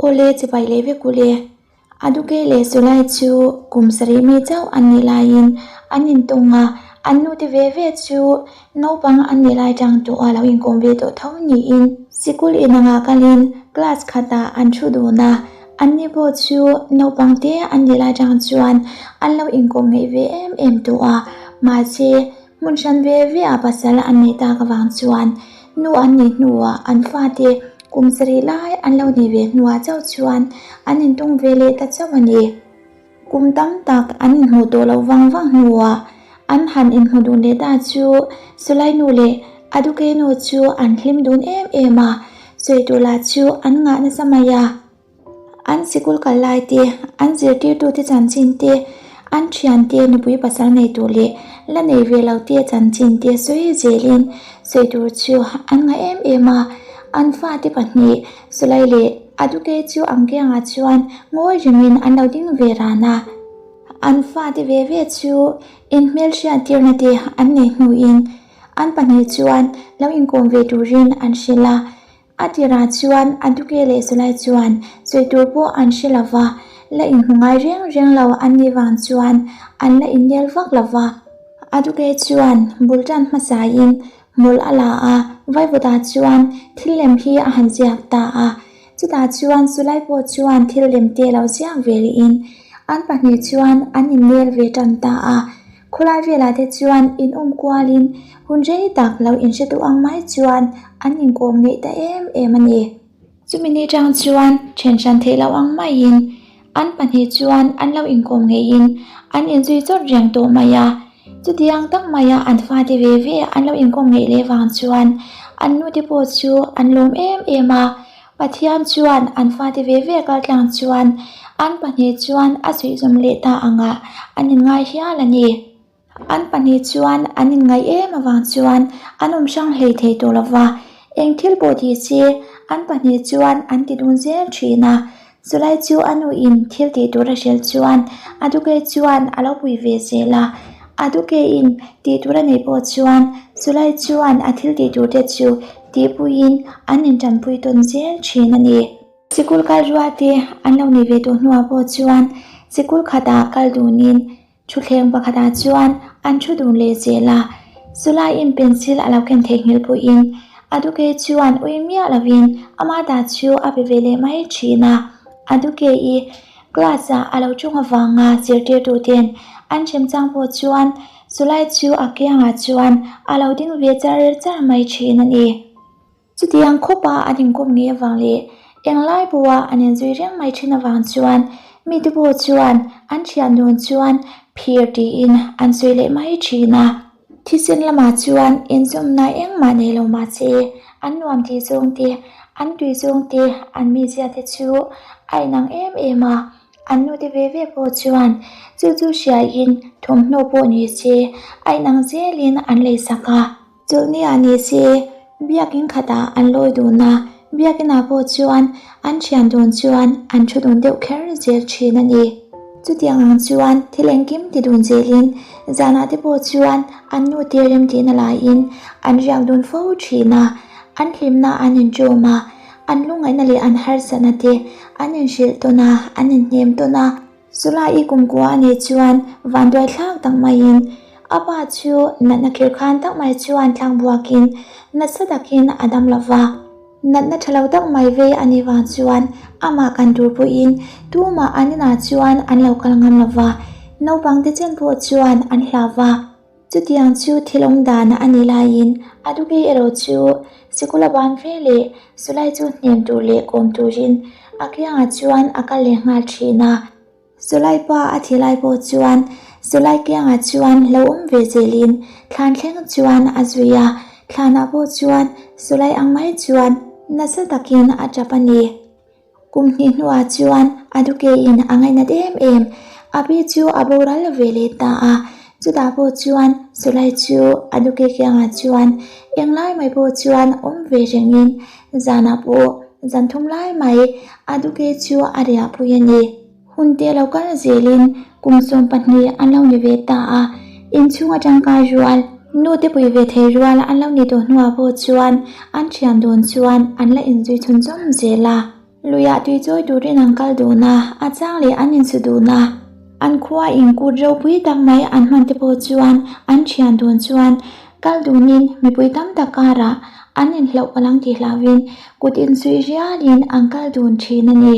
Awle chibai leh vek ule. Aduke leh Sulai chu kum sarih mi chauh an nih laiin an intawng a, an nute ve ve chu naupang an nih lai tang tawh a lo inkawm ve tawh tho niin sikul inangah kalin class khatah an thu dun a, anni pawh chu naupang te an nih lai tang chuan an lo inkawm ngeih ve em em tawh a, mahse hmun hran ve ve ah pasal an neih tak avang chuan nu an nih hnuah an fate Kum sarih lai an lo nih ve hnuah chauh chuan an intung ve leh ta chauh a ni. Kum tam tak an inhmuh tawh loh vang vang hnuah an han inhmu dun leh ta chu Sulai nu leh Aduke nu chu an hlim dun em em a, sawi tur lah chu an ngah nasa mai a. An sikul kal lai te, an zirtirtute chanchin te, an thiante nupui pasal nei tur leh la nei ve lo te chanchin te sawi zelin sawi tur chu an ngah em em a. An fate pahnih Sulai leh Aduke chu ang kiangah chuan ngawi rengin an lo ding ve ran a. An fate ve ve chu inhmelhriattirna te an nei hnuin an pahnih chuan lo inkawm ve turin an hrilh a. A tirah chuan a duke leh Sulai chuan sawi tur pawh an hre lo va, la inhmu ngai reng reng lo an nih vang chuan an la innel vak lo va. A duke chuan bul tan hmasain hmul a la a, Vaivutah chuan thil lem hi a han ziak ta a. Chutah chuan Sulai pawh chuan thil lem te lo ziak ve rihin an pahnih chuan an innel ve tan ta a. Khawlai velah te chuan in awm kualin hun rei tak lo inhre duh ang mai chuan an inkawm ngeih ta em em a ni. Chumi ni tang chuan then hran theih loh ang maiin an pahnih chuan an lo inkawm ngeihin an inzui chawt reng tawh mai a. Chutiang tak maia an fate ve ve an lo inkawm ngeih leh vang chuan an nute pawh chu an lawm em em a. Pathian chuan an fate ve ve kaltlang chuan an pahnih chuan a suihzawm leh ta angah an inngai hial a ni. An pahnih chuan an inngaih em avang chuan an awm hrang hlei thei tawh lo va, eng thil pawh ti se an pahnih chuan an ti dun zel thin a. Chulai chu a nuin thil tih tur a hrilh chuan a duke chuan a lo pui ve zel a. A dukein tih tur a neih pawh chuan chulai chuan a thil tih tur te chu tihpuiin an intanpui tawn zel thin a ni. Sikul kal rual te an lo nih ve tawh hnuah pawh chuan sikul khatah kal dunin Thutthleng pakhatah chuan an thu dun leh zel a, Sulaiin pencil a lo ken theihnghilh pawhin a duke chuan ui miah lovin ama ta chu a pe ve leh mai thin a. A duke i class ah a lo ṭawng avanga zirtirtuten an hrem chang pawh chuan Sulai chu a kiangah chuan a lo ding ve char char mai thin a ni. Chutiang khawpa an inkawm ngei avang leh englai pawha an inzui reng mai thin avang chuan mite pawh chuan an thian dawn chuan phir tiin an sawi leh mai thin a. Thisen lamah chuan inzawmna engmah nei lo mahse an nuam tih zawng te, an tui zawng te, an mizia te chu a inang em em a. An nute ve ve pawh chuan chu chu hriain thawmhnaw pawh ni se a inang zelin an leisak a. Chawlhni-ah ni se, biakin khatah an lawi dun a, biakinah pawh chuan an thian dun chuan an thu dun deuh kher zel thin a ni. Chutiang ang chuan thil engkim ti dun zelin zanah te pawh chuan an nute remtihna laiin an riak dun fo thin a, an hlimna an inṭawm a, an lungngaihna leh an harsatna te an inhrilh tawn a, an inhnem tawn a. Chulai i kumkua a nih chuan vanduai thlak tak maiin a pa chu natna khir khan tak mai chuan tlang buakin nasa takin a dam lo va. Natna tha lo tak mai vei a nih vang chuan amah kan tur pawhin tumah an inah chuan an lo kal ngam lo va, naupangte chen pawh chuan an hlau va. Chutiang chu thil awm dan a nih laiin a duke erawh chu sikul a ban ve leh chulai chu hnem tur leh kawm turin a kiangah chuan a kal leh nghal thin a. Chulai pa a thi lai pawh chuan chulai kiangah chuan lo awm ve zelin thlan thleng chuan a zui a, thlanah pawh chuan chulai ang mai chuan nasa takin a tap a ni. Kum hnih hnuah chuan a dukein a ngainat em em, a pi chu a boral ve leh ta a. Chutah pawh chuan Sulai chu a duke kiangah chuan englai mai pawh chuan awm ve rengin zanah pawh zan thum lai mai a duke chu a riahpui a ni. Hun te lo kal zelin kum 12 an lo ni ve ta a, inchhung atangkai rual, nu te pui ve thei rual an lo ni tawh hnuah pawh chuan an thian dawn chuan an la inzui chhunzawm zel a. Luiah tui chawi turin an kal dun a, a chang leh an insu dun a. An khua inkut ropui tak mai an hman te pawh chuan an thian dun chuan kal dunin mipui tam tak karah an inhlauh palang tih hlauhin kut insuih rialin an kal dun thin a ni.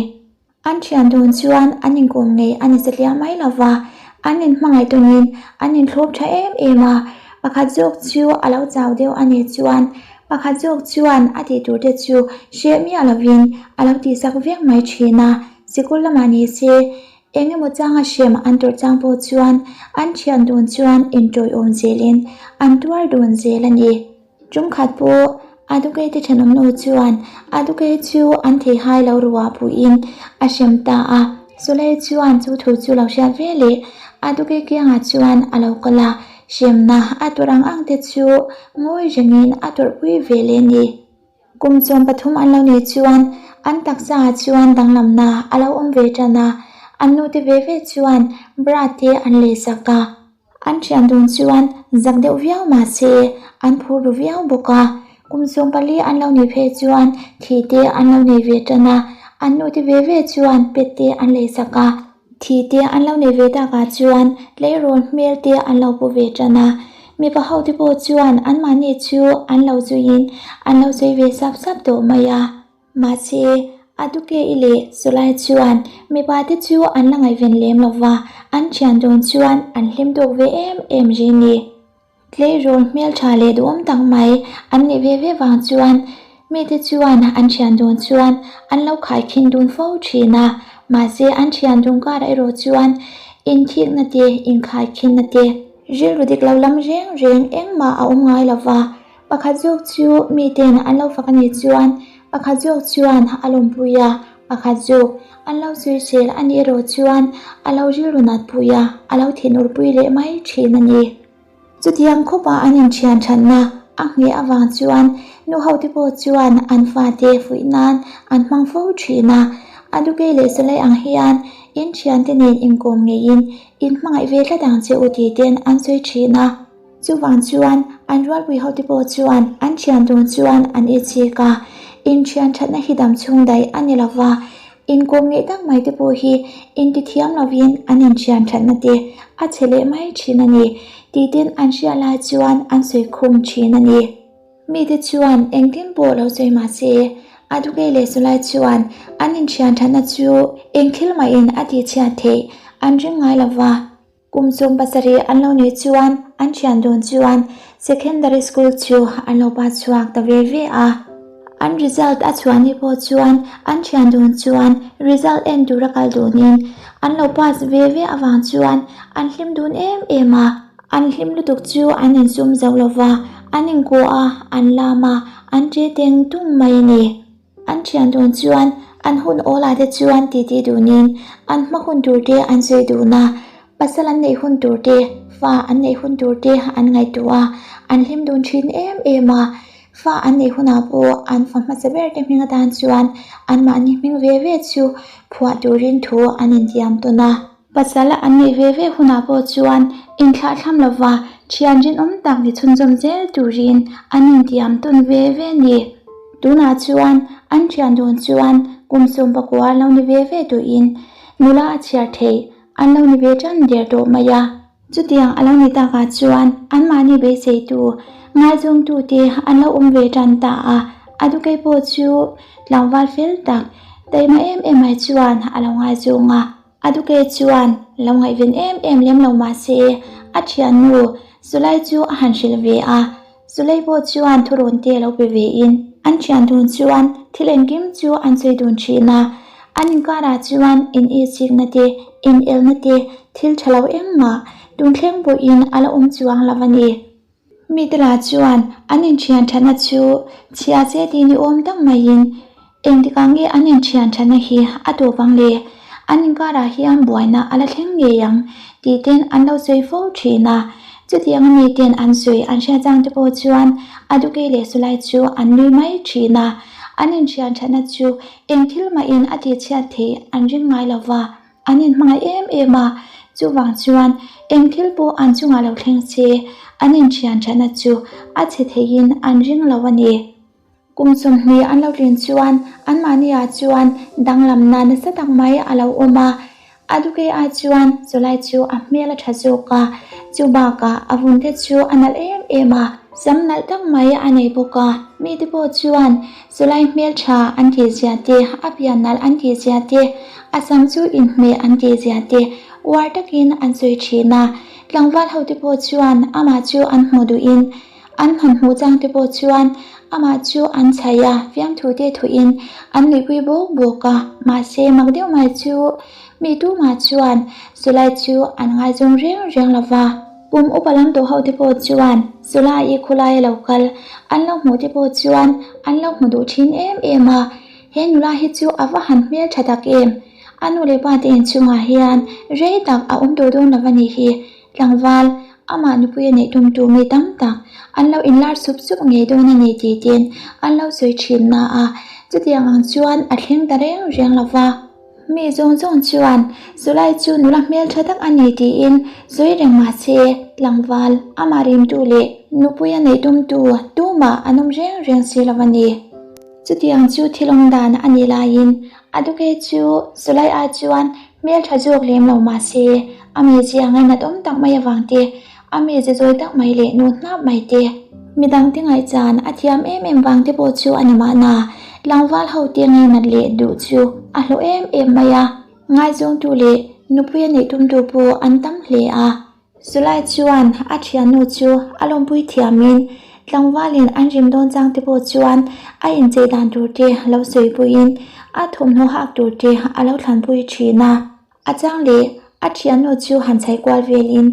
An thian dun chuan an inkawm ngei a ni satliah mai lo va, an inhmangaih tawnin an inthlawp tha em em a, pakhat zawk chu a lo chau deuh a nih chuan pakhat zawk chuan a tih tur te chu hreh miah lovin a lo tihsak vek mai thin a, sikul lamah ni se eng emaw changa hrem an tawrh chang pawh chuan an thian dun chuan intawiawm zelin an tuar dun zel a ni. Ṭumkhat pawh Adukei te ṭhenawm nu chuan Adukei chu an thei hai lo ruah puiin a hrem ta a. Sulei chuan chu thu chu lo hriat ve leh Adukei kiangah chuan a lo kal a, hremna a tawrh ang ang te chu ngawi rengin a tawrhpui ve leh a ni. Kum 13 an lo nih chuan an taksaah chuan danglamna a lo awm ve ṭan a, an nute ve ve chuan bra te an lehsak a. An thian dun chuan zak deuh viau mah se an phur ru viau bawk a, kum 14 an lo nih phei chuan thi te an lo nei ve tan a, an nu te ve ve chuan pet te an lei sak a, thi te an lo nei ve takah chuan tleirawl hmel te an lo pu ve tan a, mipa ho te pawh chuan anmahni chu an lo zuiin an lo sawi ve sap sap tawh mai a. Mahse, a duke-i leh Solai chuan mipa te chu an la ngaihven lem lo va, an thian dawn chuan an hlim tawk ve em em ri ni. Tleirawl hmeltha leh duhawm tak mai an nih ve ve vang chuan mite chuan an thian dawn chuan an lo khaikhin dun fo thin a, mahse an thian dun karah erawh chuan inthikna te, inkhaikhinna te, rilru dik lo lam reng reng engmah a awm ngai lo va. Pakhat zawk chu miten an lo fak a nih chuan pakhat zawk chuan a lawmpui a, pakhat zawk an lo sawisel a nih erawh chuan a lo rilru natpui a, a lo thinurpui leh mai thin a ni. Chutiang khawpa an inthian thatna a ngheh avang chuan nu hote pawh chuan an fate fuih nan an hmang fo thin a, a dukei leh salai ang hian inthiante nen inkawm ngeiin inhmangaih ve tlat ang che u tih ten an sawi thin a. Chuvang chuan an rualpui hote pawh chuan an thian dun chuan an i chik a, inthian thatna hi dam chhung daih a ni lova, inkawm ngeih tak mai te pawh hi intithiam lovin an inthian thatna te a chhe leh mai thin a ni tih ten an hriat lai chuan an sawi khum thin a ni. Mite chuan engtin pawh lo sawi mah se, a dukei leh chulai chuan an inthian thatna chu eng thil mahin a tihchhiat theih an ring ngai lova. Kum 17 an lo nih chuan an thian dun chuan secondary school chu an lo pa chhuak ta ve ve a. An result a chhuah ni pawh chuan an thian dun chuan result en tura kal dunin an lo pass ve ve avang chuan an hlim dun em em a. An hlim lutuk chu an insum zo lova, an inkuah a, an lam a, an che teng tung mai a ni. An thian dun chuan an hun awlah te chuan titi dunin an hma hun tur te an sawi dun a, pasal an neih hun tur te, fa an neih hun tur te an ngaihtuah a, an hlim dun thin em em a. Fa an neih hunah pawh an fa hmasa ber te hming atan chuan anmahni hming ve ve chu phuah turin thu an intiam tawn a. Pasal an neih ve ve hunah pawh chuan inthlahthlam lova thian rinawm tak ni chhunzawm zel turin an intiam tawn ve ve ni. Tunah chuan an thian dawn chuan kum 19 lo ni ve ve tawhin nula a chhiar theih an lo ni ve tan der tawh mai a. Chutiang a lo ni takah chuan anmahni beiseitu ngaizawngtute an lo awm ve tan ta a, a dukei pawh chu tlangval fel tak taima em em mai chuan a lo ngaizawng a. A duke chuan lo ngaihven em em lem lo mah se a thiannu Sulai chu a han hrilh ve a, Sulai pawh chuan thurawn te lo pe ve in an thian dun chuan thil engkim chu an sawi dun thin a, an inkarah chuan in ihchikna te, in elna te, thil tha lo engmah tun thleng pawhin a la awm chuang lo a ni. Mite lah chuan an inthian thatna chu chhia che tih ni awm tak maiin engtikah nge an inthian thatna hi a tawp ang le? An inkarah hian buaina a la thleng ngei ang tih ten an lo sawi fo thin a. Chutianga miten an sawi an hriat chang te pawh chuan a dukei leh sulai chu an nui mai thin a. An inthian thatna chu eng thil mahin a tihchhiat theih an ring ngai lo va. An inhmangaih em em a, chuvang chuan eng thil pawh an chungah lo thleng se, an inthian thatna chu a chhe theihin an ring lo a ni. Kum 20 an lo tlin chuan anmahniah chuan danglamna nasa tak mai a lo awm a. A duke ai chuan chulai chu a hmel a tha zawk a, chu bakah a vun te chu a nalh em em a, sam nalh tak mai a nei bawk a. Mite pawh chuan chulai hmel tha an tih zia te, a pian nalh an tih zia te, a sam chu inhmeh an tih zia te uar takin an sawi thin a. Tlangval ho te pawh chuan amah chu an hmu duhin An han hmuh chang te pawh chuan amah chu an chhaih a, fiamthu te thuin an nuihpui bawk bawk a, mahse mak deuh mai chu mi tumah chuan Sulai chu an ngaizawng reng reng lo va. Kum upa lam tawh ho te pawh chuan Sulai khulaia lo kal an lo hmuh te pawh chuan an lo hmu duh thin em em a, he nula hi chu a va han hmel tha tak em, a nu leh pa te inchhungah hian rei tak a awm tawh dawn lo a nih hi, Tlangval, amah nupui a neih tumtu mi tam tak an lo inlar sup sup ngei dawn a ni tih tin an lo sawi thin na a, chutiang ang chuan a thleng ta reng reng lo va. Mi zawng zawng chuan Zulai chu nula hmeltha tak a ni tiin sawi reng mah se, tlangval, amah rimtu leh nupui a neih tumtu tumah an awm reng reng si lo a ni. Chutiang chu thil awm dan a nih laiin a duke chu Zulai ai chuan hmeltha zawk lem lo mah se, a mizia ngainat awm tak mai avang te, a mizia zawi tak mai leh nu hnap mai te, midangte ngaihchan a thiam em em vang te pawh chu a ni mahna, tlangval ho te ngainat leh duh chu a hlawh em em mai a, ngaizawngtu leh nupui a neih tumtu pawh an tam hle a. Chulai chuan a thiannu chu a lawmpui thiamin tlangvalin an rim dawn chang te pawh chuan a inchei dan tur te lo sawipuiin a thawmhnaw hak tur te a lo thlanpui thin a. A chang leh a thiannu chu han chhai kual velin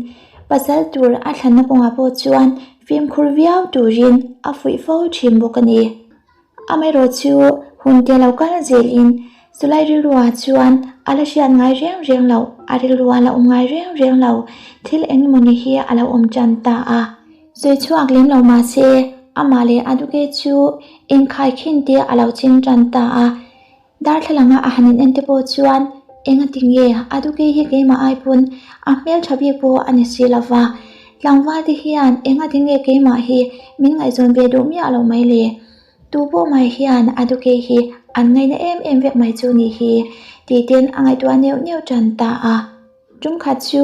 pasal tur a thlanna kawngah pawh chuan fimkhur viau turin a fuih fo thin bawk a ni. Amaherawh chu hun te lo kal zelin chulai rilruah chuan a la hriat ngai reng reng loh, a rilrua la awm ngai reng reng lo thil eng emawni hi a lo awm tan ta a. Sawi chhuak lem lo mah se amah leh a duke chu inkhaikhin te a lo ching tan ta a. Darthlalanga a han in en te pawh chuan eng a ti nge a duke hi keimah ai pawn a hmel tha bik pawh a ni si lova, tlangval te hian eng a ti nge keimah hi min ngaihzawn ve duh miah lo mai le? Tu pawh mai hian a duke hi an ngaina em em vek mai chu ni hi tih ten a ngaihtuah neuh neuh tan ta a. Tumkhat chu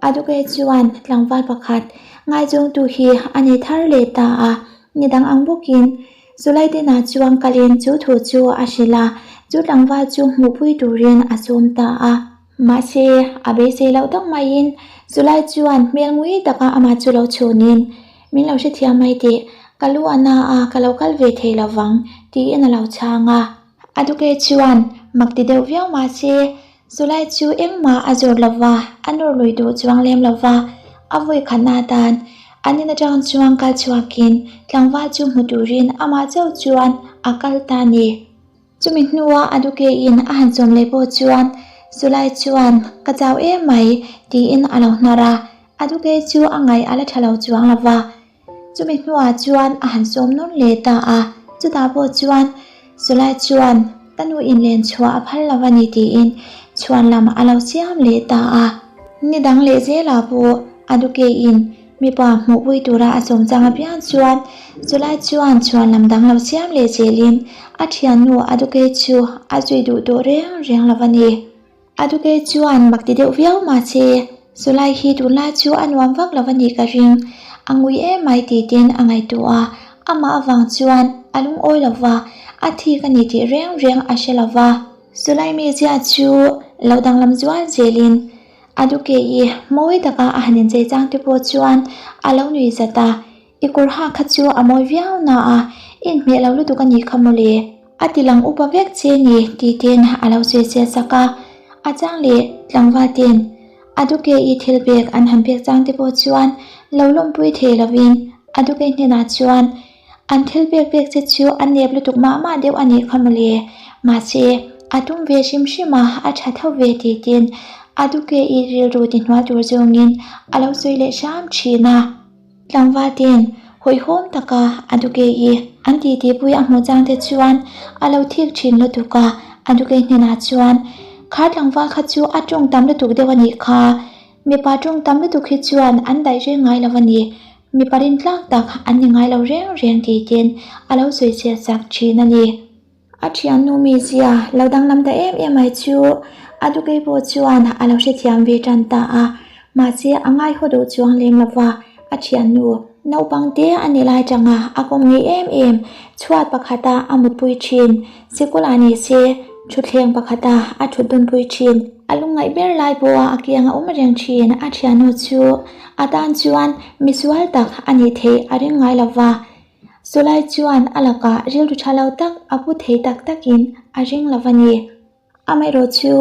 a duke chuan tlangval pakhat ngaizawngtu hi a nei thar leh ta a, nidang ang bawkin Chulai dinah chuan kalin chu thu chu a hrilh a, chu tlangval chu hmuhpui turin a sawm ta a. Mahse, a beisei loh tak maiin chulai chuan hmel ngui taka amah chu lo chhunin, Min lo hrethiam mai teh, ka lu a na a, ka lo kal ve thei lo vang, tiin a lo chhang a. A duke chuan mak ti deuh viau mahse, chulai chu engmah a zawr lo va, a nawr lui duh chuang lem lo va, a vawi khatna atan an in atang chuan kal chhuakin tlangval chu hmu turin amah chauh chuan a kal ta a ni. Chumi hnua a duke in a han chawm leh pawh chuan chulai chuan ka chau em mai tiin a lo hnar a, a duke chu a ngaih a la tha lo chuang lo va. Chumi hnuah chuan a han sawm nawn leh ta a, chutah pawh chuan Chulai chuan ka nu in len chhuah a phal lo a ni tiin chhuan lam a lo siam leh ta a. Ni dang leh zelah pawh a duke in mipa hmuhpui tura a sawm chang apiang chuan Chulai chuan chhuan lam dang lo siam leh zelin a thiannu a duke chu a zui duh tawh reng reng lo a ni. A duke chuan mak ti deuh viau mahse chulai hi tunlai chu a nuam vak lo a nih ka ring, a ngui em mai tih ten a ngaihtuah a, amah avang chuan a lungawi lo va, a thik a ni tih reng reng a hre lo va. Chulai mizia chu lo danglam zual zelin a duke i mawi taka a han inchei chang te pawh chuan a lo nui zat a, I kawr hak kha chu a mawi viau na a, i inhmeh lo lutuk a nih kha mawle. A ti lang upa vek che ni tih ten a lo sawi chhiat sak a, a chang leh tlangval ten a duke i thil pek an han pek chang te pawh chuan lo lawmpui thei lovin a duke hnenah chuan an thil pek pek che chu a nep lutuk mah mah deuh a nih kha mawle, mahse a tum ve hrim hrim a, a tha tho ve tih ten a duke i rilru ti hnual tur zawngin a lo sawi leh hram thin a. Tlangval ten hawihhawm taka a duke i an titi pui a hmuh chang te chuan a lo thik thin lutuk a, a duke hnenah chuan kha tlangval kha chu a tawng tam lutuk deuh a nih kha, mipa tawng tam lutuk hi chuan an daih reng ngai lo a ni. Mipa rintlak tak an ni ngai lo reng reng tih ten a lo sawi chhiat sak thin a ni. A thiannu mizia lo danglam ta em em mai chu a dukei pawh chuan a lo hrethiam ve tan ta a, mahse a ngaihaw duh chuang lem lo va, a thiannu naupang te a nih lai tanga a kawm ngei em em chhuat pakhata a mutpui thin, sikul ah ni se thutthleng pakhata a thut dunpui thin. A lungngaih ber lai pawha a kiang a awm reng thin a thiannu chu a tan chuan misual tak a nih theih a ring ngai lo va, Chulai chuan a lakah rilru tha lo tak a pu thei tak takin a ring lo va ni. Amaherawh chu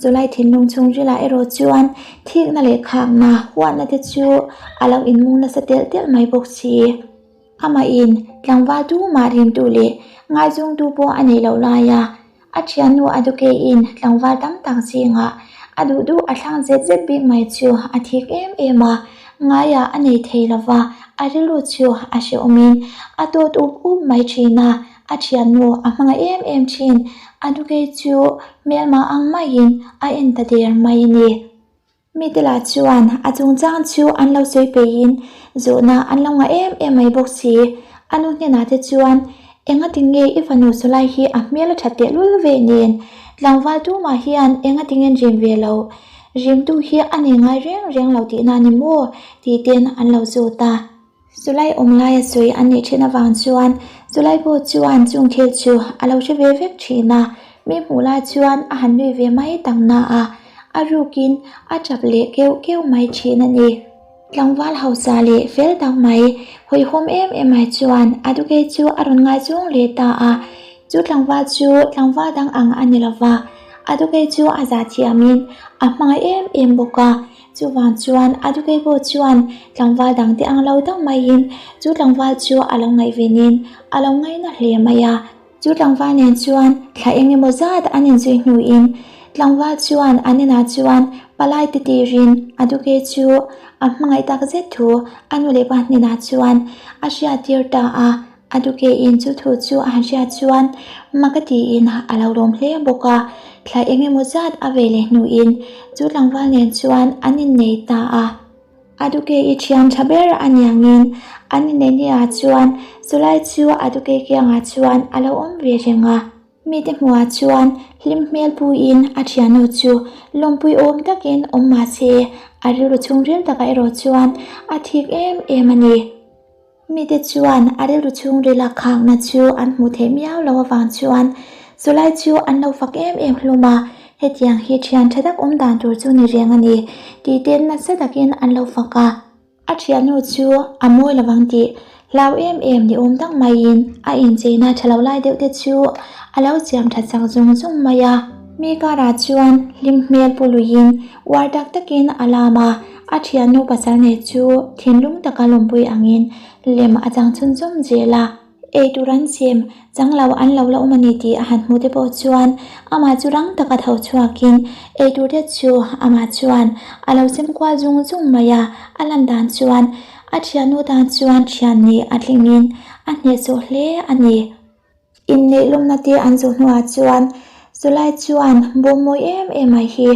chulai thinlung chhungrilah erawh chuan thikna leh khakna huatna te chu a lo inmung nasa telh telh mai bawk si. Amahin tlangval tumah rimtu leh ngaizawngtu pawh a neih loh laia A thiannu a dukeiin tlangval tam tak zingah a duh duh a thlang zet zet bik mai chu a thik em em a, ngaiah a nei thei lo va, a rilru chu a hrehawmin a tawt up up mai thin a, a thiannu a hmangaih em em thin, a dukei chu hmelma ang maiin a en ta der mai a ni. Mite lah chuan a chungchang chu an lo sawi peihin zawhna an lo ngah em em mai bawk si. A nu hnenah te chuan, Engati nge i fanu sawlai hi a hmel a that tehlul ve nen? Tlangval tumah hian engati nge rim ve lo? Rimtu hi a nei ngai reng reng lo tihna a ni maw? tih ten an lo zawt a. Chulai awm laia sawi an nih thin avang chuan chulai pawh chuan chung thil chu a lo hre ve vek thin a, mi hmuh lai chuan a han nui ve mai tak na a, a rukin a tap leh keuh keuh mai thin a ni. Tlangval hausa leh fel tak mai, hawihhawm em em mai chuan a dukei chu a rawn ngaizawng leh ta a, chu tlangval chu tlangval dang ang a ni lova, a dukei chu a zah thiamin a hmangaih em em bawk a, Chuvang chuan Adukei pawh chuan tlangval dangte ang lo deuh maiin chu tlangval chu a lo ngaihvenin a lo ngaina hle mai a. Chu tlangval nen chuan thla eng emaw zat an inzui hnuin tlangval chuan an inah chuan palai te tirin Adukei chu a hmangaih tak zet thu a nu leh pa hnenah chuan a hriattir ta a. A dukeiin chu thu chu a han hriat chuan mak a tiin a lo lawm hle bawk a, thla eng emaw zat a vei leh hnuin chu tlangval nen chuan an innei ta a. A dukei i thian tha ber a niangin an inneih ni-ah chuan chulai chu a dukei kiangah chuan a lo awm ve reng a. Mite hmuhah chuan hlim hmel puiin a thiannu chu lawmpui awm takin awm mah se, a rilru chhungril takah erawh chuan a thik em em a ni. Mite chuan a rilru chhungrila khakna chu an hmuh theih miau lo avang chuan chulai chu an lo fak em em hlum a, hetiang hi thian tha tak awm dan tur chu ni reng a ni tih te nasa takin an lo fak a. A thiannu chu a mawi lovang tih hlau em em ni awm tak maiin a incheina tha lo lai deuh te chu a lo siam that sak zung zung mai a. Mi karah chuan hlim hmel pu luiin uar tak takin a lam a, A thiannu pasal nei chu thinlung taka lawmpui angin lem a chang chhunzawm zel a, eitur an chim chang lo an lo la awm a ni tih a han hmuh te pawh chuan amah chu rang taka tho chhuakin eitur te chu amah chuan a lo sem kual zung zung mai a, a lan dan chuan a thiannu tan chuan thian nih a tlingin a hnehsawh hle a ni. Inneih lawmna te an zawh hnuah chuan chulai chuan bawm mawi em em mai hi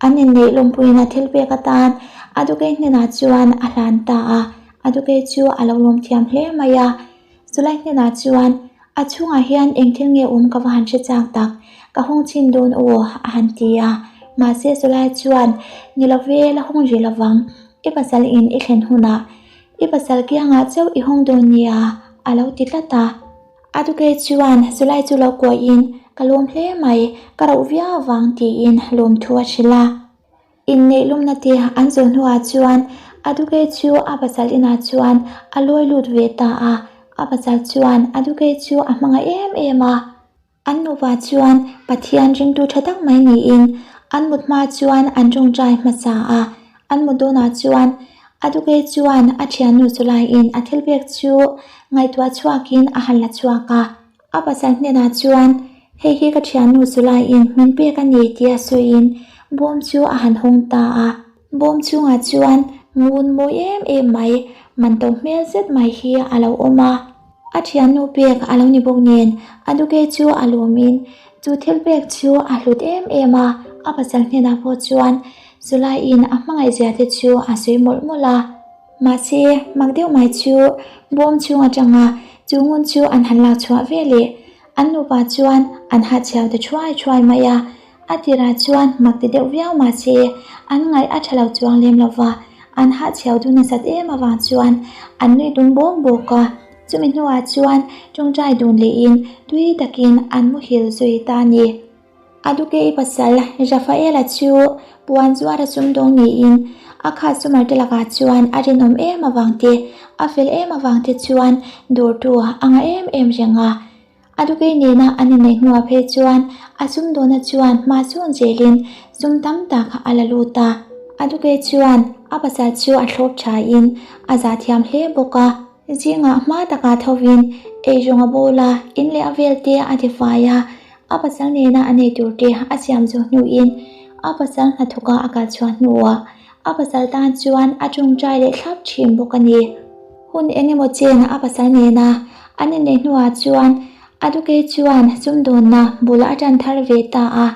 an inneih lawmpuiin a thil pek atan a dukei hnenah chuan a hlan ta a, a dukei chu a lo lawm thiam hle mai a. Chulai hnenah chuan a chhungah hian eng thil nge awm ka va han hre chak tak, ka hawng chhin dawn aw a han ti a, mahse chulai chuan ni lo ve la hawng rih lovang, i pasal in i thlen hunah i pasal kiangah chauh i hawng dawn nia a lo ti tlat a. A tukei chuan chulai chu lo kuahin ka lawm hle mai, ka rauh viau vang tiin lawmthu a hrilh a. Inneih lumna te an zawh hnuah chuan a tukei chu a pasal inah chuan a lawi lut ve ta a, a pasal chuan a tukei chu a hmangaih em em a. An nupa chuan Pathian ringtu tha tak mai niin an mut hma chuan an tawngtai hmasa a, an mut dawnah chuan a tukei chuan a thiannu chu laiin a thil pek chu ngaihtuah chhuakin a han la chhuak a, a pasal hnenah chuan hei hi ka thiannu chu laiin min pek a ni tia sawiin bawm chu a han hawng ta a. Bawm chungah chuan ngun mawi em em mai, man to hmel zet mai hi a lo awm a. A thiannu pek a lo ni bawk nen a dukei chu a lawmin chu thil pek chu a hlut em em a, a pasal hnenah pawh chuan chulaiin a hmangaih zia te chu a sawi mawlh mawlh a. Mahse, mak deuh mai chu bawm chhung atanga chu ngun chu an han lak chhuah ve leh an nupa chuan an hahchhiau ta thuai thuai mai a. A tirah chuan mak ti deuh viau mahse, an ngaih a tha lo chuang lem lo va, an hahchhiau dun nasat em avang chuan an nui dun bawk bawk a. Chumi hnuah chuan tawngtai dun lehin tui takin an muhil zui ta a ni. A dukei pasal Rafaela chu puan zuara sumdawng niin a customer te lakah chuan a rinawm em avang te, a fel em avang te chuan dawrtu a ngah em em reng a. A dukei nena an inneih hnuah phei chuan a sumdawna chuan hma sawn zelin sum tam tak a la lut a. A dukei chuan a pasal chu a thlawp thain a zahthiam hle bawk a. Zingah hma takah thovin eirawng a bawl a, in leh a vel te a tifai a, a pasal nena a nei tur te a siam zawh hnuin a pasal hnathawka a kal chhuah hnuah a pasal tan chuan a tawngtai leh thlap thin bawk a ni. Hun eng emaw chen a pasal nena an inneih hnuah chuan a dukei chuan sumdawnna bul a tan thar ve ta a,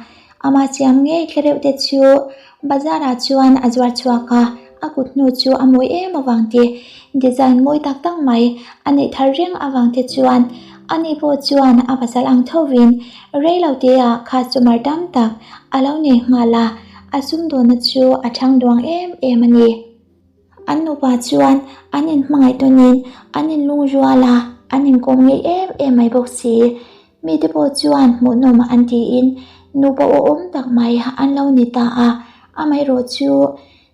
Amah siam ngei thlareuh te chu bazar ah chuan a zuar chhuak a, a kut hnu chu a mawi em avang te, design mawi tak tak mai a neih thar reng avang te chuan ani pawh chuan a pasal ang thovin rei lo te ah customer tam tak a lo nei nghal a, a sumdawnna chu a thang duang em em a ni. An nupa chuan an inhmangaih tawnin an inlungrual a, an inkawm ngei em em mai bawk si. Mite pawh chuan hmuhnawm an tiin nupa awhawm tak mai an lo ni ta a, amaherawh chu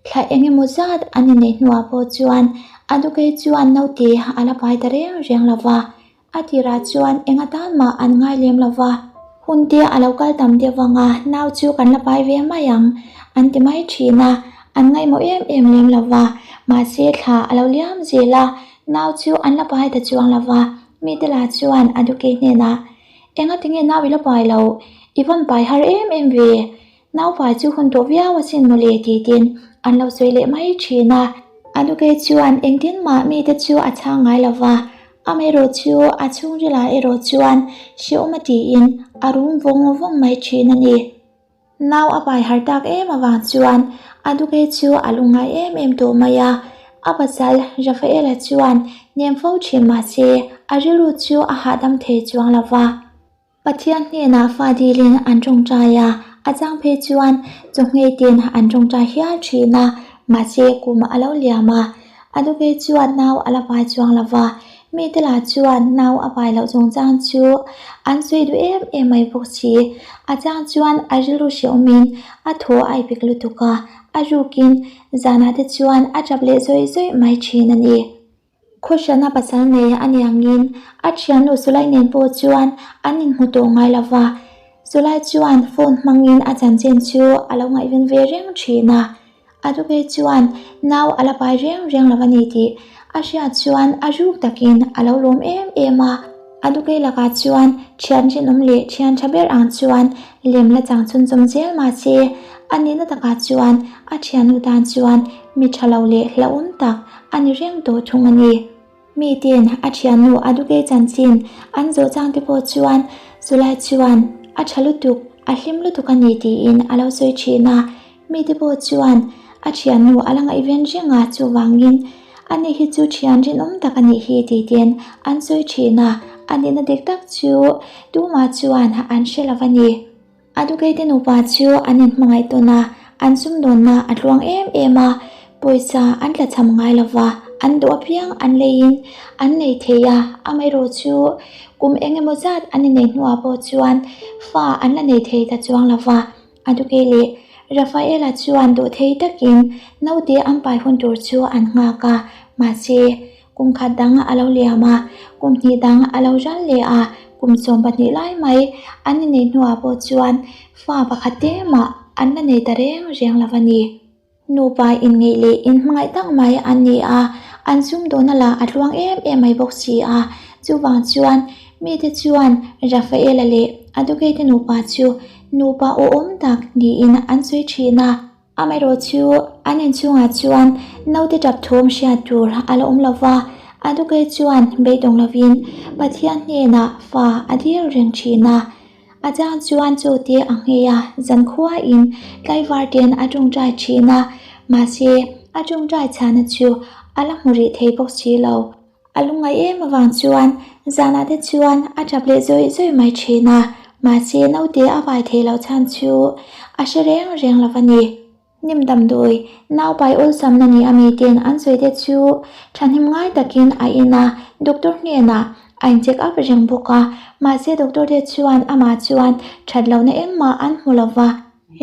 thla eng emaw zat an inneih hnuah pawh chuan a dukei chuan naute a la pai ta reng reng lo va, a tirah chuan eng atan mah an ngai lem lo va. Hun te a lo kal tam deuh vang a, nau chu kan la pai ve mai ang an ti mai thin a, an ngaihmawh em em lem lo va, mahse thla a lo liam zel a, nau chu an la pai ta chuang lo va. Mite lah chuan a dukei hnenah, Enga tinge nau i la pai lo? I vawn pai har em em ve. Nau pai chu hun tawh viau asin mawle titin an lo sawi leh mai thin a. A dukei chuan engtin mah mite chu a chhang ngai lo va, amaherawh chu a chhungrilah erawh chuan hrehawm a tiin a rum vawng vawng mai thin a ni. Nau a pai har tak em avang chuan a dukei chu a lungngai em em tawh mai a. A pasal Rafaela chuan nem fo thin mah se a rilru chu a hahdam thei chuang lo va. Pathian hnenah fa dilin an tawngtai a, a chang phei chuan chawhngei ten an tawngtai hial thin a, mahse kum a lo liam a. A dukei chuan nau a la pai chuang lo va, mite lah chuan nau a pai loh chungchang chu an sawi duh em em mai bawk si. A chang chuan a rilru hrehawmin a thaw a ipik lutuk a, a rukin zanah te chuan a tap leh zawih zawih mai thin a ni. Khuahrana pasal nei a ni angin a thiannu Sulai nen pawh chuan an inhmu tawh ngai lo va, Sulai chuan phone hmangin a chanchin chu a lo ngaihven ve reng thin a. A dukei chuan nau a la pai reng reng lo a ni tih a hriat chuan a ruk takin a lo lawm em em a. A dukei lakah chuan thian rinawm leh thian tha ber ang chuan lem la chang chhunzawm zel mah se, a nihna takah chuan a thiannu tan chuan mi tha lo leh hlauhawm tak a ni reng tawh thung a ni. Mite'n a thiannu a dukei chanchin an zawh chang te pawh chuan chulai chuan a tha lutuk, a hlim lutuk a ni tiin a lo sawi thin a. Mite pawh chuan a thiannu a la ngaihven reng a, chuvangin ani hi chu thian rinawm tak a nih hi tite'n an sawi thin a, a nihna dik tak chu tumah chuan an hre lo a ni. A dukeite nupa chu an inhmangaih tawn a, an sumdawnna a tluang em em a, pawisa an tlachham ngai lo va, an duh apiang an leiin an nei thei a, amaherawh chu kum eng emaw zat an inneih hnuah pawh chuan fa an la nei thei ta chuang lo va. A dukei leh Rafaela chuan duh thei takin naute an pai hun tur chu an nghak a, mahse Kum khat dang a lo liam a, kum hnih dang a lo ral leh a, kum 12 lai mai an inneih hnuah pawh chuan fa pakhat te mah an la nei ta reng reng lo a ni. Nupa inngeih leh inhmangaih tak mai an ni a, an sumdawhna lah a tluang em em mai bawk si a, chuvang chuan mite chuan Rafaela leh Adukeite nupa chu nupa awhawm tak niin an sawi thin a. Amaherawh chu an inchhungah chuan naute tap thawm hriat tur a la awm lo va, a dukei chuan beidawng lovin Pathian hnenah fa a dil reng thin a. A chang chuan chaw te a nghei a, zankhuain tlaivar ten a tawngtai thin a, mahse. A ṭawngṭai chhana chu a la hmu rih thei bawk si lo. A lungngaih em avang chuan zanah te chuan a ṭap leh zawih zawih mai ṭhin a, mahse naute a vai theih loh chhan chu a hre reng reng lo va ni. Hnim damdawi, naupai awlsamna ni a miten an sawi te chu thahnem ngai takin a in a, doctor hnenah a in check up reng bawk a, mahse doctor te chuan amah chuan that lohna engmah an hmu lo va.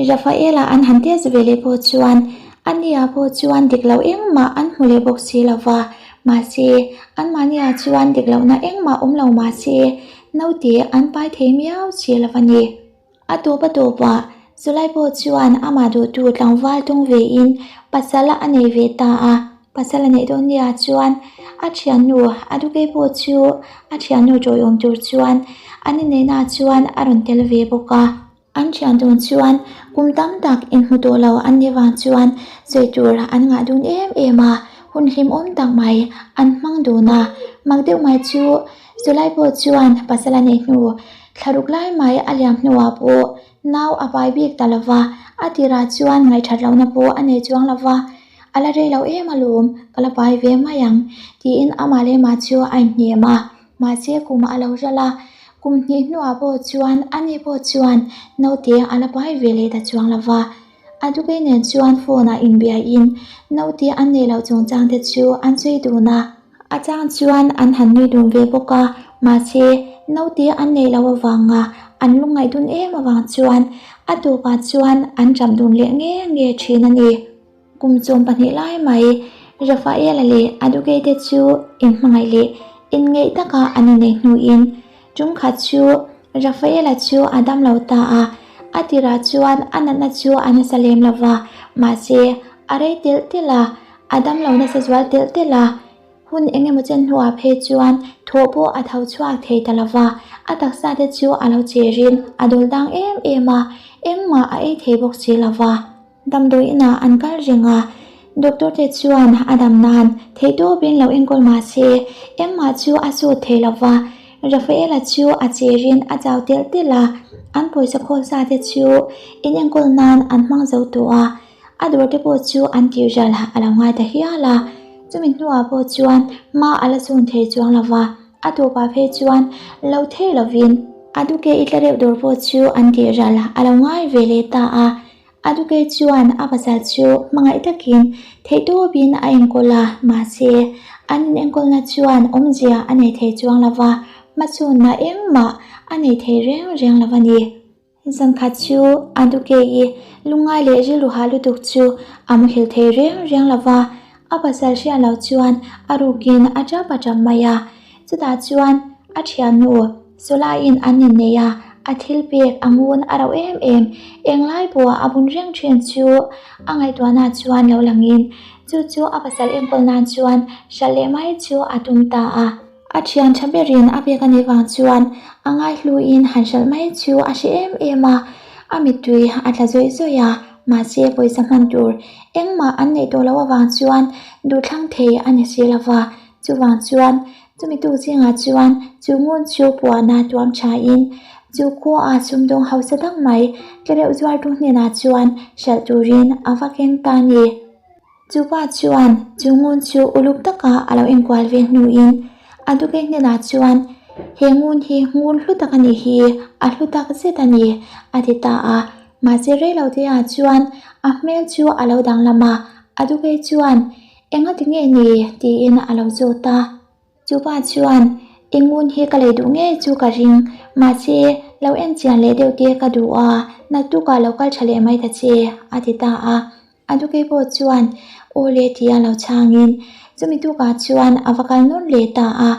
Rafaela an han test ve leh pawh chuan ania pawh chuan dik loh engmah an hmu leh bawk si lo va, mahse anmahniah chuan dik lohna engmah awm lo mahse naute an pai thei miau si lo va ni. A tawp a tawpah Zulai pawh chuan amah duhtu tlangval tung vein pasal a nei ve ta a. Pasal a neih dawn nia chuan a thiannu a dukei pawh chu a thiannu tawiawm tur chuan an inneihnaah chuan a rawn tel ve bawk a. An thian dun chuan kum tam tak inhmu tawh lo an nih vang chuan sawi tur an ngah dun em em a, hun hlimawm tak mai an hmang dun a. Mak deuh mai chu Chulai pawh chuan pasal a neih hnu thlaruk lai mai a liam hnuah pawh nau a pai bik ta lo va, a tirah chuan ngaihthat lohna pawh a nei chuang lo va, a la rei lo em alawm, ka la pai ve mai ang tiin amah leh mah chu a inhnem a, mahse kum a lo ral a, kum hnih hnuah pawh chuan ani pawh chuan naute a la pai ve leh ta chuang lo va. A dukei nen chuan phone ah inbiain naute an neih loh chungchang te chu an sawi dun a. A chang chuan an han nui dun ve bawk a, mahse naute an neih loh avanga an lungngaih dun em avang chuan a tawpah chuan an chap dun leh nge nge thin a ni. Kum 12 lai mai Rafaela leh a dukei te chu inhmangaih leh inngeih taka an inneih hnuin Ṭumkhat chu Rafaela chu a dam lo ta a, a tirah chuan a natna chu a nasa lem lo va, mahse a rei telh telh a, a dam lo nasa zual telh telh a. Hun eng emaw chen hnuah phei chuan thawh pawh a tho chhuak thei ta lo va, a taksa te chu a lo cherin a dawl dang em em a, engmah a ei thei bawk si lo va. Damdawi inah an kal reng a, doctor te chuan a dam nan theihtawpin lo enkawl mah se engmah chu a sut thei lo va, Rafaela chu a cherin a chau telh telh a, an pawisa khawl sa te chu inenkawl nan an hmang zo tawh a, a dawr te pawh chu an tih ral a lo ngai ta hial a, chumi hnuah pawh chuan hma a la chhun thei chuang lo va, a tawpah phei chuan lo thei lovin a duke i tla reuh dawr pawh chu an tih ral a lo ngai ve leh ta a. A dukei chuan a pasal chu hmangaih takin theihtawpin a enkawl a, mahse, an inenkawlna chuan awmzia a nei thei chuang lo va, hmachhunna engmah a nei thei reng reng lo a ni. Zankhat chu a dukei lungngai leh rilru hah lutuk chu a muhil thei reng reng lo va, a pasal hriat loh chuan a rukin a tap a tap mai a, chutah chuan a thiannu Sawlaiin an innei a, a thil pek a ngun a rauh em em. Englai pawha a bun reng thin chu a ngaihtuahna chuan lo langin chu chu a pasal enkawl nan chuan hralh leh mai chu a tum ta a. A thian tha berin a pek a nih vang chuan a ngaihluin han hralh mai chu a hre em em a, a mittui a tla zawih zawih a, mahse pawisa hman tur engmah an neih tawh loh avang chuan duhthlang thei a ni si lova, chuvang chuan Chumi tuk zingah chuan chu ngun chu puana tuam thain chu khuaah sumdawng hausa tak mai tlereuh zuartu hnenah chuan hralh turin a va keng ta a ni. Chu pa chuan chu ngun chu uluk taka a lo enkual ve hnuin a dukei hnenah chuan he ngun hi ngun hlu tak a nih hi, a hlu tak zet a ni a ti ta a. Mahse reiloteah chuan a hmel chu a lo danglam a, a dukei chuan Enga ti nge ni? tiin a lo zawt a. Chupa chuan, I ngun hi ka lei duh ngei chu ka ring, mahse lo en chian leh deuh te ka duh a, naktukah lo kal tha leh mai ta che, a ti ta a. A dukei pawh chuan, Aw le tia lo chhangin chumi tukah chuan a va kal nawn leh ta a.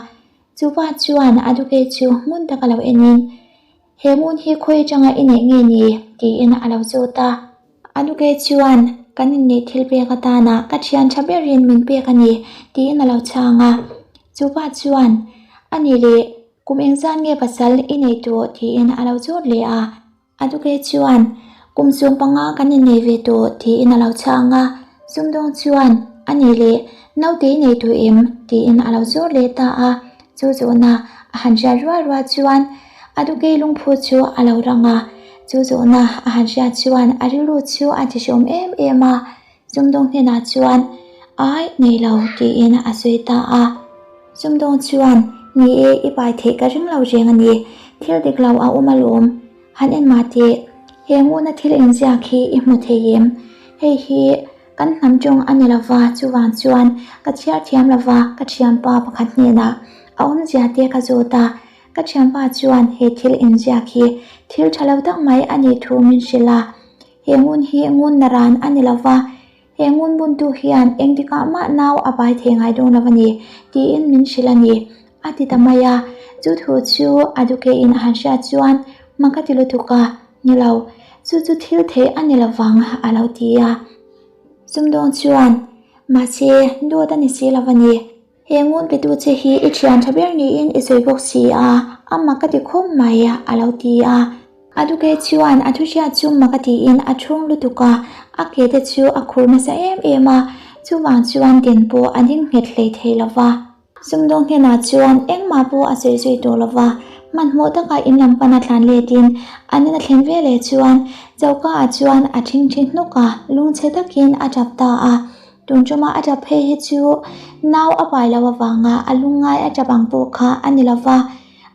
Chupa chuan a dukei chu hmun taka lo enin, He hmun hi khawi atanga i neih nge ni? tiin a lo zawt a. A nukei chuan, Kan inneih thil pek atana ka thian tha berin min pek a ni, tiin a lo chhang a. Chu pa chuan, A nih leh, kum engzan nge pasal i nei tawh? tiin a lo zawt leh a. A nukei chuan, Kum 15 kan innei ve tawh, tiin a lo chhang a. Sumdawng chuan, A nih leh, naute i nei tawh em? tiin a lo zawt leh ta a. Chu zawhna a han hriat rual rual chuan a dukei lungphu chu a lo rang a, chu zawhna a han hriat chuan a rilru chu a ti hreawm em em a. Sumdawng hnenah chuan, Ai, nei lo, tiin a sawi ta a. Sumdawng chuan, Ni e, i pai theih ka ring lo reng a ni, thil dik lo a awm alawm. Han en mah teh, he nguna thil inziak hi i hmu thei em? Hei hi kan hnam tawng a ni lo va, chuvang chuan ka chhiar thiam lo va, ka thianpa pakhat hnenah a awmzia te ka zawt a. Ka thianpa chuan he thil inziak hi thil tha lo tak mai a nih thu min hrilh a, he ngun hi ngun naran a ni lo va, he ngun buntu hian engtikah mah nau a pai thei ngai dawn lo a ni tiin min hrilh a ni, a ti ta mai a. Chu thu chu a dukein a han hriat chuan hma ka ti lutuk a, ni lo, chu chu thil theih a ni lo vang a lo ti a. Sumdawng chuan, Mahse, dawt a ni si lo a ni. He ngun petu che hi i thian tha ber niin i sawi bawk si a, a mak ka ti khawp mai a lo ti a. A duke chuan a thuhriat chu mak a tiin a chhung lutuk a, a ke te chu a khur nasa em em a, chuvang chuan den pawh a ding nghet hlei thei lo va. Sumdawng hnenah chuan engmah pawh a sawi zui tawh lo va, hmanhmawh taka in lam pana thlan letin an in a thlen ve leh chuan choka ah chuan a thingthi hnuk a, lungchhe takin a tap ta a. Tun tuma a tap phei hi chu nau a pai loh avanga a lungngai a tap ang pawh kha a ni lova,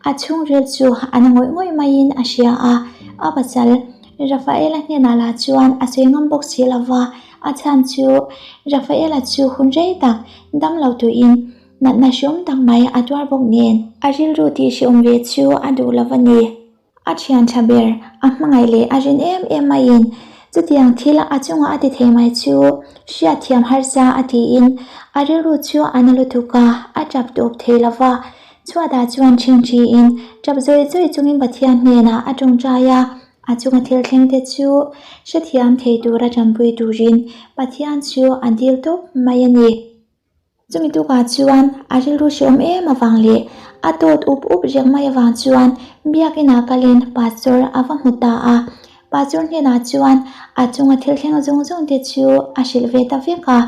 a chhungril chu a na ngawih ngawih maiin a hria a. A pasal Rafaela hnenah lah chuan a sawi ngam bawk si lova, a chhan chu Rafaela chu hun rei tak dam lo tuin natna hriawm tak mai a tuar bawk nen a rilru tih hriawm ve chu a duh lova ni. A thian tha ber, a hmangaih leh a rin em em maiin chutiang thil a chungah a ti thei mai chu hriatthiam harsa a tiin a rilru chu a na lutuk a, a tap tawp thei lo va. Chhuatah chuan ṭhingṭhiin tap zawih zawih chungin Pathian hnenah a ṭawngṭai a, a chunga thil thleng te chu hrethiam thei tura ṭanpui turin Pathian chu a dil tawp mai a ni. Chumi tukah chuan a rilru hreawm em avang leh a tawt up up reng mai avang chuan biakinah kalin pastor a va hmu ta a. Pastor hnenah chuan a chunga thil thleng zawng zawng te chu a hrilh ve ta vek a.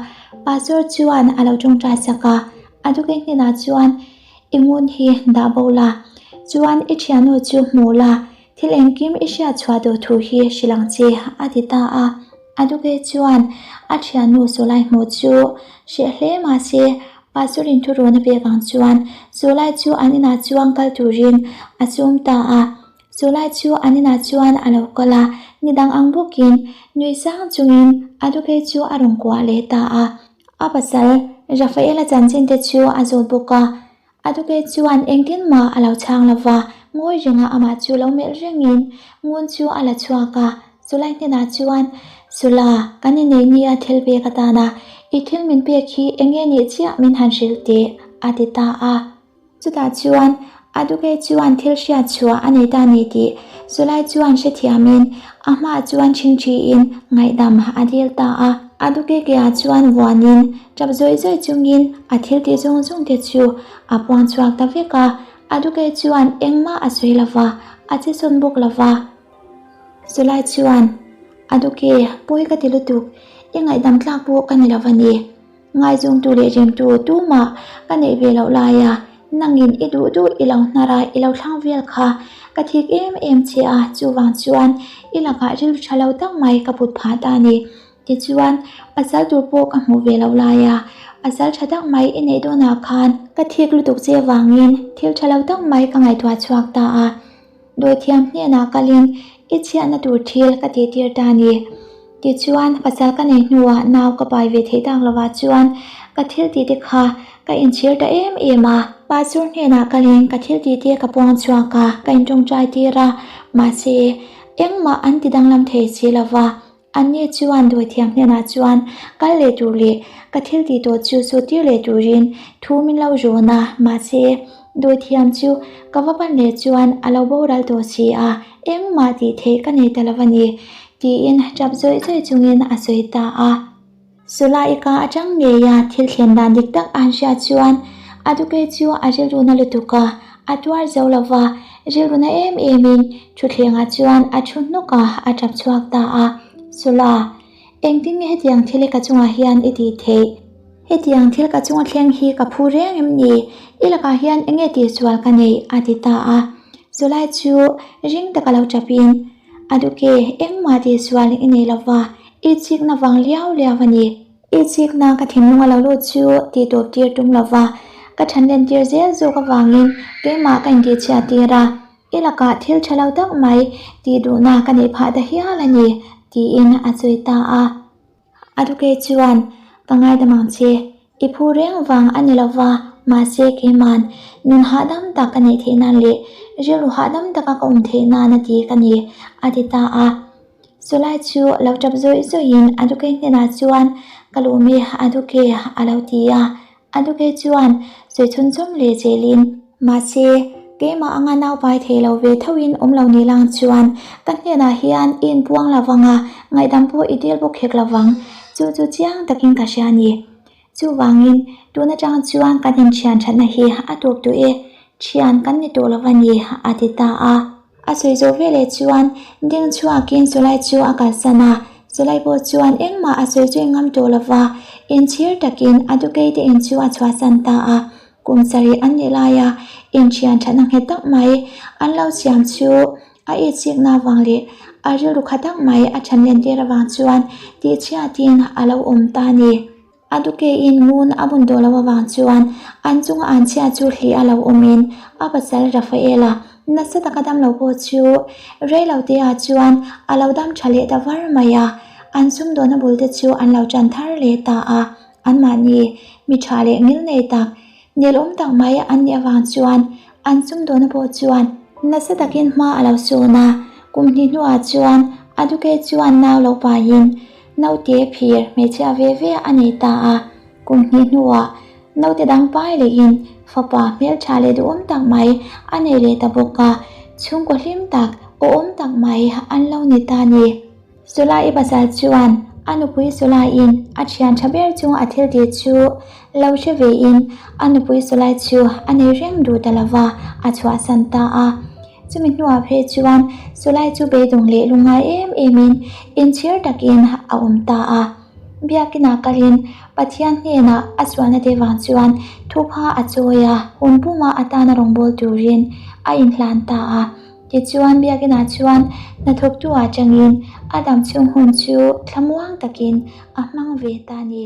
Pastor chuan a lo tawngtai sak a, a duke hnenah chuan i ngun hi dah bo la, chuan i thiannu chu hmu la, thil engkim i hriat chhuah duh thu hi hrilh ang che a ti ta a. A duke chuan a thiannu Solai hmuh chu hreh hle mah se, Pastor-in thurawn a pek ang chuan Solai chu an inah chuan kal turin a chum ta a. Solai chu an inah chuan a lo kal a, nidang ang bawkin nui sang chungin a duke chu a rawn kuah leh ta a. A pasal Rafaela chanchin te chu a zawt bawk a. A duke chuan engtin mah a lo chhang lo va, ngawi renga amah chu lo melh rengin ngun chu a la chhuak a. Chulai hnenah chuan, Sula, kan inei nia thil pek atana i thil min pek hi eng nge nih chiah min han hrilh teh, a ti ta a. Chutah chuan a duke chuan thil hriat chhuah a nei ta ni tih Chulai chuan hrethiamin a hmaah chuan ṭhingṭhiin ngaihdam a dil ta a. A duke keah chuan vuanin Tap zawih zawih chungin a thil tih zawng zawng te chu a puang chhuak ta vek a, a duke chuan engmah a sawi lo va, a che sawn bawk lo va. Chulai chuan, A duke, pawi ka ti lutuk, i ngaihdam tlak pawh ka ni lo va ni. Ngaizawngtu leh remtu tumah ka neih ve loh laia nangin i duh duh i lo hnar a, i lo thlang vel kha ka thik em em che a, chuvang chuan i lakah rilru tha lo tak mai ka put phah ta a ni. Tichuan, pasal tur pawh ka hmuh ve loh lai a, pasal tha tak mai i neih dawnah khan ka thik lutuk che vangin thil tha lo tak mai ka ngaihtuah chhuak ta a. Dawithiam hnenah kalin i chhiatna tur thil ka tihtir ta a ni. Tichuan, pasal ka neih hnuah nau ka pai ve theih tak lovah chuan ka thil tih te kha ka inchhir ta em em a. Pastor hnenah kalin ka thil tih te ka puang chhuak a, ka intawngtai tir a, mahse, engmah an ti danglam thei si lova. Anni chuan dawithiam hnenah chuan kal leh tur leh ka thil tih tawh chu chu tir leh turin thu min lo rawn a, mahse dawithiam chu ka va pan leh chuan a lo boral tawh si a, engmah tih theih ka nei ta lo a ni, tiin tap zawih zawih chungin a sawi ta a. Sulaika atang ngeia thil thlen dan dik tak an hriat chuan a duke chu a rilru na lutuk a, a tuar zo lo va, rilru na em emin thutthlengah chuan a thu hnuk a, a tap chhuak ta a. Sula, engtin nge hetiang thil hi ka chungah hian i tih theih? Hetiang thil ka chunga thleng hi ka phu reng em ni? I lakah hian eng nge tihsual ka neih? a ti ta a. Chulai chu ring taka lo tapin, A duke, engmah tihsual i nei lo va. I chikna vang liau liau a ni. I chikna ka thinlung a lo lut chu tih tawp tir tum lo va, ka thanlen tir zel zawk avangin keimah ka intihchhiat tir a, i lakah thil tha lo tak mai tih duhna ka neih phah ta hial a ni, tiin a sawi ta a. A tukei chuan, Ka ngaidam ang che, i phu reng vang a ni lo va, mahse keiman nun hahdam tak ka neih theih nan leh rilru hahdam taka ka awm theih nan a ti ka ni, a ti ta a. Chulai chu lo tap zawih zawihin a tukei hnenah chuan, Ka lawm e, a tukei, a lo ti a. A tukei chuan sawi chhunchawm leh zelin, Mahse, keimah anga nau pai thei lo ve thoin awm lo ni lang chuan ka hnenah hian i inpuang lo vang a, ngaihdam pawh i dil bawk hek lo vang. Chu chu chiang takin ka hria a ni. Chuvangin, tun atang chuan kan inthian thatna hi a tawp duh e, thian kan ni tawh lo va ni, a ti ta a. A sawi zawh veleh chuan ding chhuakin Sulai chu a kalsan a, Sulai pawh chuan engmah a sawi zui ngam tawh lo va, inchhir takin a dukei te in chu a chhuahsan ta a. Kum sarih an nih laia inthian thatna nghet tak mai an lo siam chu a itsikna avang leh a rilru kha tak mai a than len tir avang chuan tihchhiatin a lo awm ta a ni. A dukein ngun a bun tawh loh avang chuan an chunga an chhia chu hlih a lo awmin a pasal Rafaela nasa taka dam lo pawh chu rei lo te ah chuan a lo dam tha leh ta var mai a, an sumdawna bul te chu an lo tan thar leh ta a, anmahni mi tha leh ngil nei tak Nelawm tak mai an nih avang chuan an sumdawna pawh chuan nasa takin hma a lo sawn a, kum hnih hnuah chuan a duke chuan nau lo paiin naute phir hmeichhia ve ve a nei ta a, kum hnih hnuah naute dang pai lehin fapa hmeltha leh duhawm tak mai a nei leh ta bawk a, chhungkaw hlim tak, awhawm tak mai an lo ni ta a ni. Sulai pasal chuan a nupui Sulaiin a thian tha ber chung a thil tih chu lo hre vein a nupui Sulai chu a nei reng duh ta lova a chhuahsan ta a. Chumi hnuah phei chuan Sulai chu beidawng leh lungngai em emin inchhir takin a awm ta a. Biakinah kalin Pathian hnenah a sualna te vang chuan thupha a chawi a, hun puma atana rawngbâwl turin a inhlan ta a. Tichuan, Biakinah chuan hnathawktu ah changin a dam chhung hun chu thlamuang takin a hmang ve ta a ni.